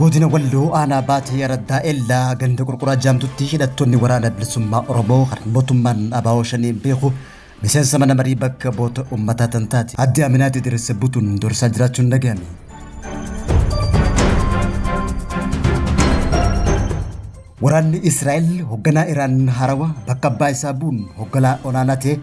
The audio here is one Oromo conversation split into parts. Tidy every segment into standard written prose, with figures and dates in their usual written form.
Godina Walloo aanaa Baatee Araddaa Ellaa ganda Qurquraa Jaamtutti hidhattoonni Waraana Bilisummaa Oromoo kan mootummaan ABO Shaneen beeku miseensa mana marii bakka bu'oota uummataa tan taate Aadde Aminaat Idris butuun doorsisaa jiraachuun dhagahame. Waraanni Israa'el hogganaa Iraan haarawa bakka abbaa isaa bu'uun hogganaa olaanaa ta'e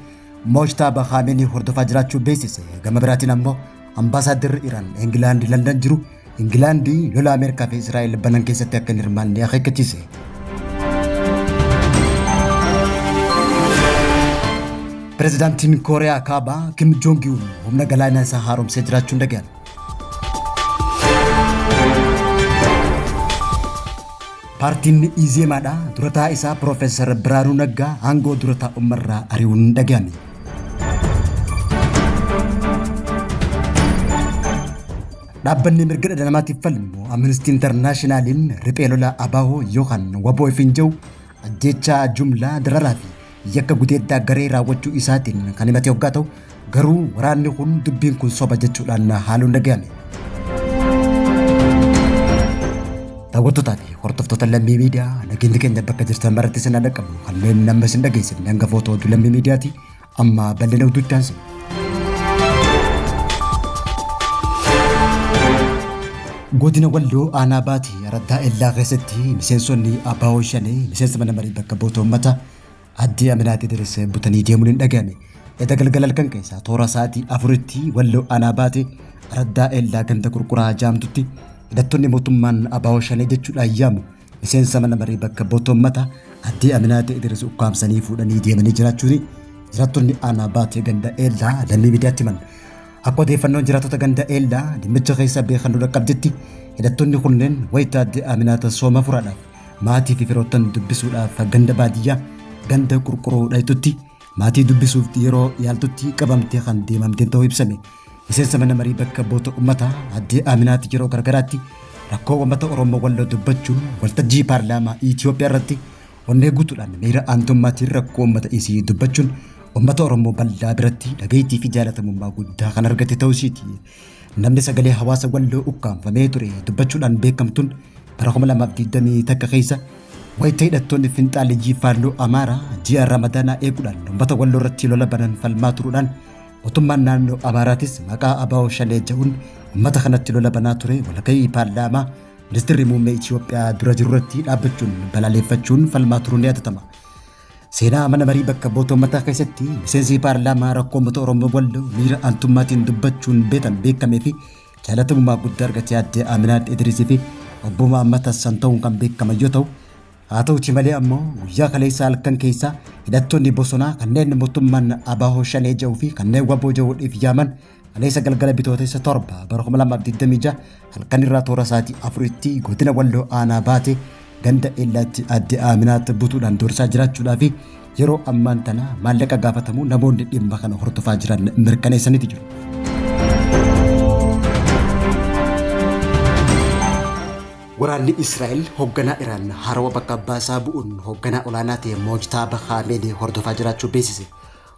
Mojtaaba Khamenei hordofaa jiraachuu beeksise. Gama biraatiin ammoo Ambaasaaddarri Iraan Ingilaandi Landan jiru Ingilaandi lola Ameerikaa fi Israa'el banan keessatti akka hin hirmaanne akeekkachiise. Pireezidaantiin Kooriyaa Kaabaa Kim Joong Un humna galaanaa isaa haaromsee jiraachuun dhaga'ame. Paartiin Izeemaadha durataa isaa Piroofeesar Biraanuu Naggaa aangoo dura taa'ummarraa ari'uun dhaga'ame. Dhaabbanni mirga dhala namaatiif falmu Amnesty Internationaliin riphee lolaa ABO yookaan waboo ifiin jedhu ajjeechaa jumlaa dararaa fi yakka gudeeddaa garee raawwachuu isaatiin kan himate hoggaa ta'u garuu waraanni kun dubbiin kun soba jechuudhaan haaluun dhaga'ame. Daawwattootaa fi hordoftoota Lammii Miidiyaa, nageenyi keenya bakka jirtan maratti isin haa dhaqqabu. Kanneen amma isin dhageessifne hangafoota oduu Lammii Miidiyaati. Amma bal'ina oduutti aansina. Godina Walloo aanaa Baatii araddaa Ellaa keessatti miseensonni ABO Shanee miseensa mana marii bakka bu'oota uummataa Addee Aminaat Idris butanii deemuun hin dhaga'ame. Eda galgala halkan keessaa toora sa'aatii 4tti Walloo aanaa Baatee araddaa Ellaa ganda Qurquraa jaamtutti hidhattoonni mootummaan ABO Shanee jechuudhaan yaamu miseensa mana marii bakka bu'oota uummataa Addee Aminaat Idris ukkaamsanii fuudhanii deemanii jiraachuun jiraattonni aanaa Baatee ganda Ellaa Lammii Miidiyaatti himan. Akka odeeffannoon jiraattota ganda Ellaa dhimmicha keessa beekan nu dhaqqabdetti, hidhattoonni kunneen wayita Aadde Aminaata sooma furaadhaaf maatii fi firoottan dubbisuudhaaf ganda baadiyyaa ganda Qurquroo dhayxutti maatii dubbisuuf yeroo yaaltutti qabamtee kan deemamteen ta'uu ibsame. Miseensa mana marii bakka bu'oota uummataa Aadde Aminaat yeroo garagaraatti rakkoo uummata Oromoo Walloo dubbachuun waltajjii paarlaamaa Itoophiyaa irratti Onnee guutuudhaan miira aantummaatiin rakkoo uummata isii dubbachuun uummata Oromoo bal'aa biratti dhageettii fi jaalatamummaa guddaa kan argate ta'uu isiiti. Namni sagalee hawaasa Walloo ukkaamfamee ture dubbachuudhaan beekamtuun bara 2021 keessa wayita hidhattoonni finxaaleyyii Faannoo Amaaraa ji'a Ramadaanaa eeguudhaan uummata Walloo irratti lola banan falmaa turuudhaan mootummaan naannoo Amaaraatis maqaa ABO Shanee jedhuun uummata kanatti lola banaa ture walgahii paarlaamaa Ministirri Muummee Itiyoophiyaa dura jirurratti dhaabbachuun balaaleffachuun falmaa turuun ni yaadatama. Seenaa mana marii bakka bu'oota uummataa keessatti miseensi paarlaamaa rakkoo uummata Oromoo Walloo miira aantummaatiin dubbachuun beekan beekamee fi jaalatamummaa guddaa argate Aadde Aminaat Idriisii fi Obbo Mahaammad Hassan ta'uun kan beekaman yoo ta'u, haa ta'uti malee ammoo guyyaa kaleessaa halkan keessaa hidhattoonni bosonaa kanneen mootummaan ABO Shanee jedhuu fi kanneen waboo jedhuudhiif yaaman Kaleessa galgala Bitootessa 7 bara 2026 halkan irraa toora sa'aatii 4tti godina Walloo aanaa Baatee ganda Ellaatti Aadde Aaminaat butuudhaan doorsisaa jiraachuudhaa fi yeroo ammaan tana maallaqa gaafatamuu namoonni dhimma kana hordofaa jiran mirkaneessaniiti jiru. Waraanni Israa'el hoogganaa Iraan haarawa bakka abbaa isaa bu'uun hoogganaa olaanaa ta'e Moojtaaba Khaameeni hordofaa jiraachuu beeksise.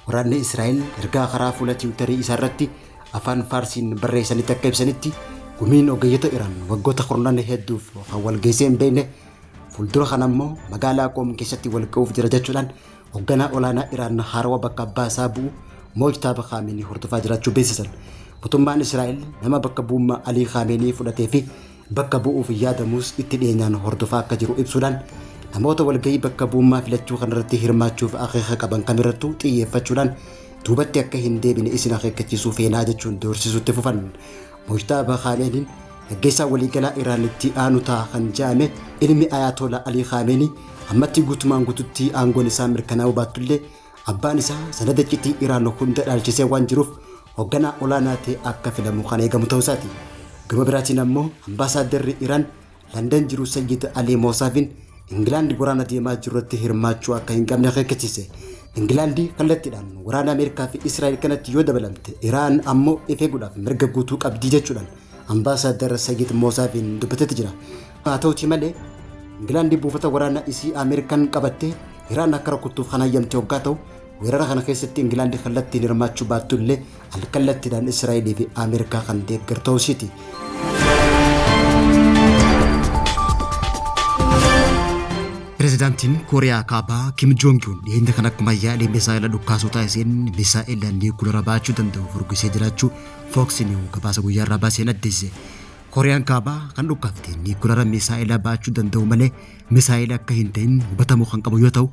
Waraanni Israa'el ergaa karaa fuula Tiwutarii isaarratti afaan Faarsiin barreessanitti akka ibsanitti, gumiin ogeeyyota Iraan waggoota kurnan hedduuf kan wal geessee hin beekne fuuldura kana ammoo magaalaa Qoom keessatti wal ga'uuf jira jechuudhaan hogganaa olaanaa Iraan haarawa bakka abbaa isaa bu'u Moojtaaba Khaamenii hordofaa jiraachuu beeksisan. Mootummaan Israa'el nama bakka bu'ummaa Alii Khaamenii fudhatee fi bakka bu'uuf yaadamus itti dhiyeenyaan hordofaa akka jiru ibsuudhaan namoota walgahii bakka bu'ummaa filachuu kanarratti hirmaachuuf akeeka qaban kamirrattuu xiyyeeffachuudhaan duubatti akka hin deebine isin akeekkachiisuu feenaa jechuun doorsisuutti fufan. Mojtaaba Khaameeniin gaggeessaa waliigalaa Iraan itti aanu ta'a kan jedhame ilmi Ayaatolaa Alii Khaameeni ammatti guutumaan guututti aangoon isaa mirkanaa'uu baattullee abbaan isaa sanada iccitii Iraan hunda dhaalchisee waan jiruuf hogganaa olaanaa ta'ee akka filamu kan eegamu ta'uu isaati. Gama biraatiin ammoo Ambaasaaddarri Iraan Landan jiru Sayyid Alii Moosaaviin Ingilaandi waraana deemaa jirurratti hirmaachuu akka hin qabne akeekkachiise. Ingilaandi kallattiidhaan waraana Ameerikaa fi Israa'el kanatti yoo dabalamte Iraan ammoo if eeguudhaaf mirga guutuu qabdi jechuudhaan Ambaasaaddar Sayyid Moosaaviin dubbatetti jira. Haa ta'uti malee Ingilaandi buufata waraanaa isii Ameerikaan qabattee Iraan akka rukuttuuf kan hayyamte hoggaa ta'u, weerara kana keessatti Ingilaandi kallattiin hirmaachuu baattu illee al-kallattiidhaan Israa'elii fi Ameerikaa kan deeggartu ta'uu isiiti. Pireezidaantiin Kooriyaa Kaabaa Kim Joong Un dhiyeenya kana akkuma yaalii misaa'ela dhukkaasuu taasiseen misaa'ela niwukilara baachuu danda'u furguggisee jiraachuu Fox News gabaasa guyyaa irraa baaseen addeesse. Kooriyaan Kaabaa kan dhukkaafte niwukilara misaa'ela baachuu danda'u malee misaa'ela akka hin ta'in hubatamuu kan qabu yoo ta'u,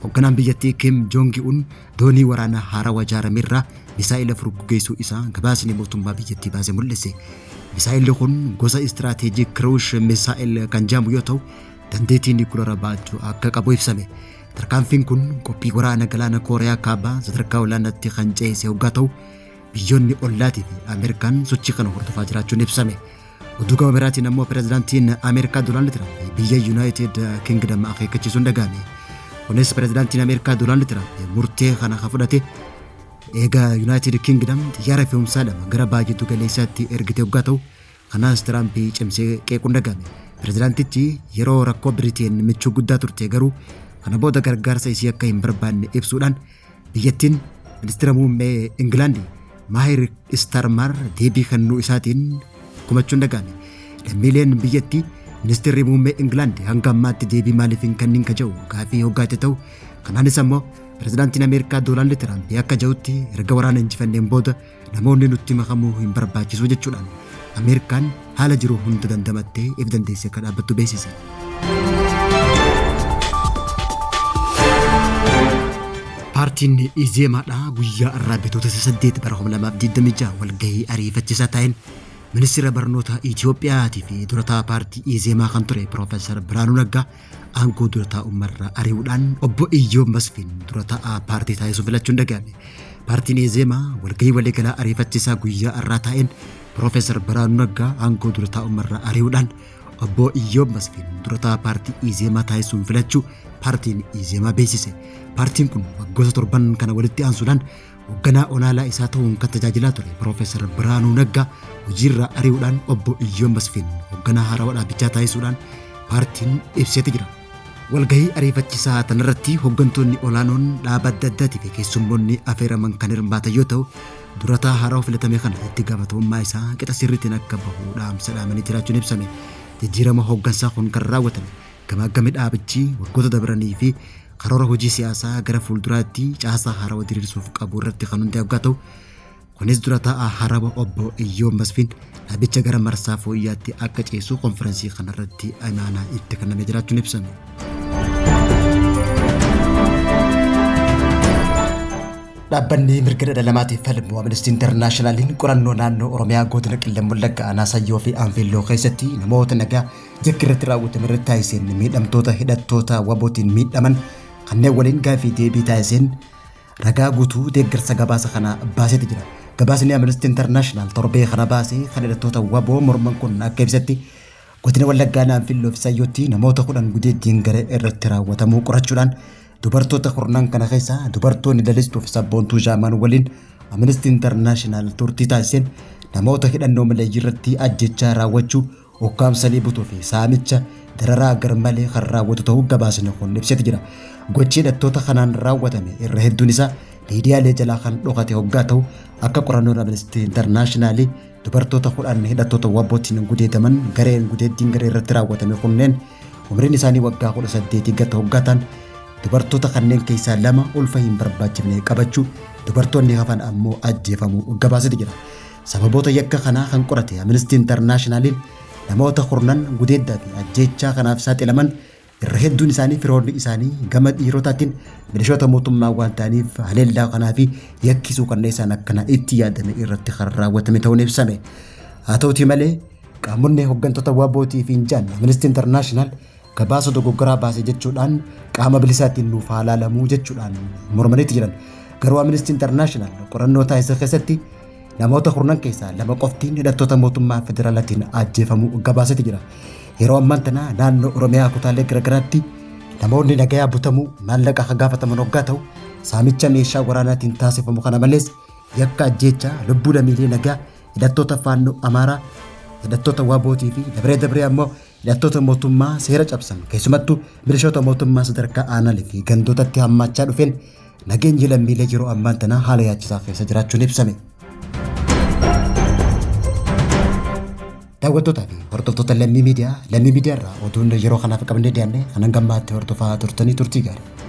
hoogganaan biyyattii Kim Joong Un doonii waraanaa haarawaa ijaarame irraa misaa'ela furguggeessuu isaa gabaasni mootummaa biyyattii baase mul'ise. Misaa'elli kun gosa istiraateejii cruise missile kan jedhamu yoo ta'u, dandeettii niwukilara baachuu akka qabu ibsame. Tarkaanfiin kun qophii waraana galaana Kooriyaa Kaabaa sadarkaa olaanaatti kan ce'ise hoggaa ta'u, biyyoonni ollaatii fi Ameerikaan sochii kana hordofaa jiraachuun ibsame. Oduu gama biraatiin ammoo pireezidaantiin Ameerikaa Doonaald Tiraamp biyya Yuunaayitid Kingdom akeekkachiisuun dhaga'ame. Kunis pireezidaantiin Ameerikaa Doonaald Tiraamp murtee kana kan fudhate eega Yuunaayitid Kingdom xiyyaara fe'umsaa lama gara baha jiddu galeessaatti ergite hoggaa ta'u, kanaas Tiraamp cimsee qeequun dhaga'ame. Pireezidaantichi yeroo rakkoo Biriteen michuu guddaa turte, garuu kana booda gargaarsa isii akka hin barbaanne ibsuudhaan biyyattiin ministeera muummee Ingilaandi Maahir Istarmar deebii kennuu isaatiin komachuun dhaga'ame. Lammiileen biyyattii ministeerri muummee Ingilaandi hanga ammaatti deebii maaliif hin kennin ka jedhu gaafii hoggaate ta'u, kanaanis ammoo pireezidaantiin Ameerikaa Doonaald Tiraamp akka jedhutti erga waraana injifanneen booda namoonni nutti makamuu hin barbaachisu jechuudhaan Ameerikaan haala jiru hunda dandamattee if dandeessee akka dhaabbattu beeksise. Paartiin Izeemaadha guyyaa irraa Bitootessa 8 bara 2026 walgahii ariifachiisaa taa'een ministeera barnoota Itiyoophiyaatii fi durataa paartii Izeemaa kan ture Piroofeesar Birhaanuu Naggaa aangoo dura taa'ummaarraa ari'uudhaan obbo Iyyoob Masfiin dura taa'aa paartii taasisuun filachuun dhaga'ame. Paartiin Izeemaa walgahii waliigalaa ariifachiisaa guyyaa irraa taa'een Piroofeesar Birhaanuu Naggaa aangoo dura taa'ummaarraa ari'uudhaan obbo Iyyoob Masfiin dura taa'aa paartii Izeemaa taasisuun filachuu paartiin Izeemaa beeksise. Paartiin kun waggoota 7 kana walitti aansuudhaan hoogganaa olaanaa isaa ta'uun kan tajaajilaa ture Piroofeesar Birhaanuu Naggaa hojiirraa ari'uudhaan obbo Iyyoob Masfiin hoogganaa haarawaa dhaabbichaa taasisuudhaan paartiin ibseeti jira. Walgahii ariifachiisaa tanarratti hooggantoonni olaanoon dhaaba adda addaatii fi keessummoonni affeeraman kan hirmaatan yoo ta'u, durataa haarawaa filatame kana itti gaafatamummaa isaa qixa sirriitiin akka bahu dhaamsa dhaamanii jiraachuun ibsame. Jijjiirama hooggansaa kun kan raawwatame gamaaggami dhaabichi waggoota dabranii fi karoora hojii siyaasaa gara fuulduraatti caasaa haarawaa diriirsuuf qabu irratti kan hundaa'e hoggaa ta'u, kunis dura taa'aa haarawaa obbo Iyyoob Masfiin dhaabicha gara marsaa fooyyaatti akka ceesu konfiraansii kanarratti imaanaa itti kennamee jiraachuun ibsame. Dhaabbanni mirga dhala namaatiif falmu Amnesty Internationaliin qorannoo naannoo Oromiyaa godina Qellem Wallaggaa aanaa Sayyoo fi Anfilloo keessatti namoota nagaa yakki irratti raawwatame irratti taasiseen miidhamtoota hidhattoota WBOtiin miidhaman kanneen waliin gaaffii deebii taasiseen ragaa guutuu deeggarsa gabaasa kana baaseeti jira. Gabaasni Amnesty International torbee kana baase kan hidhattoota WBO morman kun akka ibsetti, godina Wallaggaa Anfilloo fi Sayyootti namoota 10 gudeeddiin garee irratti raawwatamuu qorachuudhaan dubartoota kurnan kana keessaa dubartoonni lalistuu fi sabboontuu jaamaan waliin Amnesty International turtii taasiseen namoota hidhannoo maleeyyii irratti ajjechaa raawwachuu, ukkaamsanii butuu fi saamicha dararaa garmalee kan raawwatu ta'uu gabaasni kun ibseeti jira. Gochi hidhattoota kanaan raawwatame irra hedduun isaa miidiyaalee jalaa kan dhokate hoggaa ta'u, akka qorannoon Amnesty International dubartoota 10 hidhattoota WBOtiin gudeedaman gareen gudeeddiin garee irratti raawwatame kunneen umriin isaanii waggaa 18 gata hoggaa ta'an, dubartoota kanneen keessaa lama ulfa hin barbaachifne qabachuu, dubartoonni hafan ammoo ajjeefamuu gabaaseeti jira. Sababoota yakka kanaa kan qorate Amnesty Internationaliin namoota kurnan gudeeddaa fi ajjeechaa kanaaf saaxilaman irra hedduun isaanii firoonni isaanii gama dhiirotaatiin milishoota mootummaa waan ta'aniif haleellaa kanaa fi yakkisuu kanneen isaan akkana itti yaadame irratti kan raawwatame ta'uun ibsame. Haa ta'utii malee, qaamonni hooggantoota WBOtii fi Injaan Amnesty International gabaasa dogoggoraa baase jechuudhaan qaama bilisaatiin nuuf haa laalamuu jechuudhaan mormaniitti jiran. Garuu Amnesty International qorannoo taasise keessatti namoota kurnan keessaa lama qoftiin hidhattoota mootummaa federaalaatiin ajjeefamuu gabaaseeti jira. Yeroo ammaan tana naannoo Oromiyaa kutaalee garaagaraatti namoonni nagayaa butamuu, maallaqa kan gaafataman hoggaa ta'u, saamicha meeshaa waraanaatiin taasifamu kana malees yakka ajjeechaa lubbuu lammiilee nagaa hidhattoota faannoo Amaaraa, hidhattoota WBOtii fi dabree dabree ammoo hidhattoota mootummaa seera cabsan, keessumattuu milishoota mootummaa sadarkaa aanaalee fi gandootatti hammaachaa dhufeen nageenyi lammiilee yeroo ammaan tana haala yaachisaa keessa jiraachuun ibsame. Daawwattootaa fi hordoftoota Lammii Miidiyaa, Lammii Miidiyaa irraa oduun yeroo kanaaf qabannee dhiyaanne kanan gammaatti hordofaa turtanii turtii gaarii.